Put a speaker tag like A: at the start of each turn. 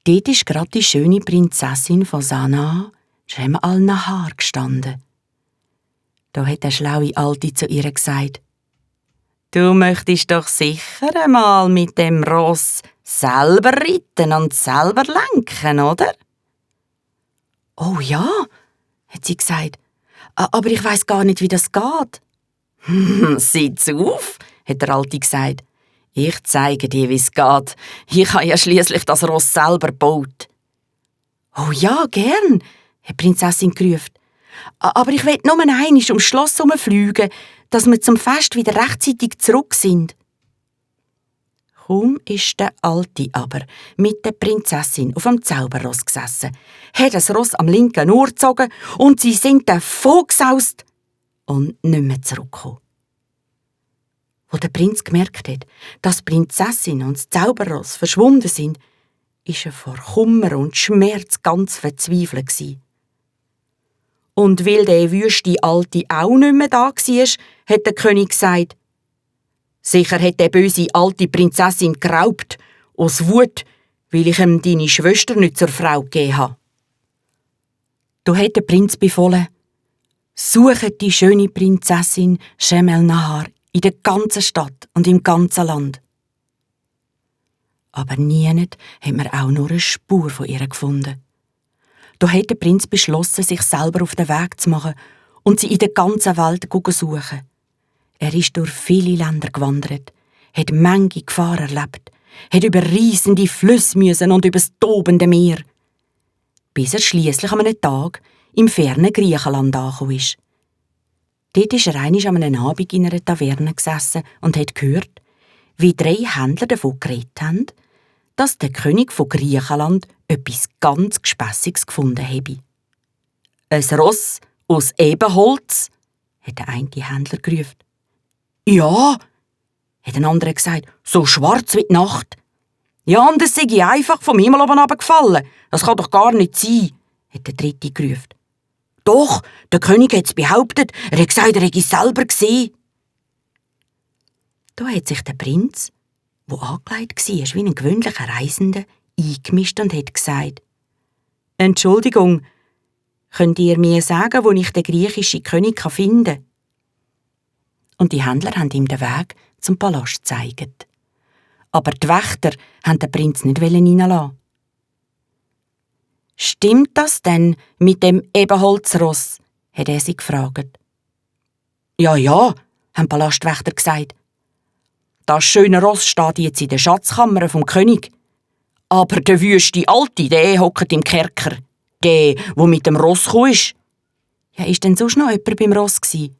A: Dort ist gerade die schöne Prinzessin von Sanaa, Cem al-Nahar, gestanden. Da hat der schlaue Alte zu ihr gesagt: «Du möchtest doch sicher einmal mit dem Ross selber reiten und selber lenken, oder?» «Oh ja», hat sie gesagt, «aber ich weiss gar nicht, wie das geht.» «Sitz auf», hat der Alte gesagt. «Ich zeige dir, wie es geht. Ich habe ja schliesslich das Ross selber gebaut.» «Oh ja, gern», hat die Prinzessin gerufen. «Aber ich will nur einmal ums Schloss herumfliegen, dass wir zum Fest wieder rechtzeitig zurück sind.» Kaum ist der Alte aber mit der Prinzessin auf dem Zauberross gesessen, hat das Ross am linken Ohr gezogen und sie sind davongesaust und nicht mehr zurückgekommen. Wo der Prinz gemerkt hat, dass die Prinzessin und das Zauberross verschwunden sind, ist er vor Kummer und Schmerz ganz verzweifelt gewesen. Und weil der wüste Alte auch nicht mehr da war, hat der König gesagt: «Sicher hat der böse alte Prinzessin geraubt, aus Wut, weil ich ihm deine Schwester nicht zur Frau gegeben habe.» Da hat der Prinz befohlen: «Suchet die schöne Prinzessin Cem el-Nahar in der ganzen Stadt und im ganzen Land.» Aber niemand hat man auch nur eine Spur von ihr gefunden. Da hat der Prinz beschlossen, sich selber auf den Weg zu machen und sie in der ganzen Welt zu suchen. Er ist durch viele Länder gewandert, hat manche Gefahr erlebt, hat über riesende Flüsse müssen und über das tobende Meer, bis er schliesslich an einem Tag im fernen Griechenland angekommen ist. Dort ist er einmal an einem Abend in einer Taverne gesessen und hat gehört, wie 3 Händler davon geredet haben, dass der König von Griechenland etwas ganz Gespässiges gefunden habe. «Ein Ross aus Ebenholz?» hat der eine Händler gerufen. «Ja», hat ein anderer gesagt, «so schwarz wie die Nacht.» «Ja, und es sei einfach vom Himmel oben runtergefallen. Das kann doch gar nicht sein», hat der dritte gerufen. «Doch, der König hat es behauptet, er hat gesagt, er hätte es selber gesehen.» Da hat sich der Prinz, der angekleidet war wie ein gewöhnlicher Reisender, eingemischt und hat gesagt: «Entschuldigung, könnt ihr mir sagen, wo ich den griechischen König finden kann?» Und die Händler haben ihm den Weg zum Palast gezeigt. Aber die Wächter wollten den Prinz nicht reinlassen. «Stimmt das denn mit dem Ebenholzross?» hat er sie gefragt. «Ja, ja», haben die Palastwächter gesagt. «Das schöne Ross steht jetzt in der Schatzkammer vom König. Aber der wüste Alte, der hockt im Kerker. Der mit dem Ross gekommen ist.» «Ja, ist denn sonst noch jemand beim Ross gsi?»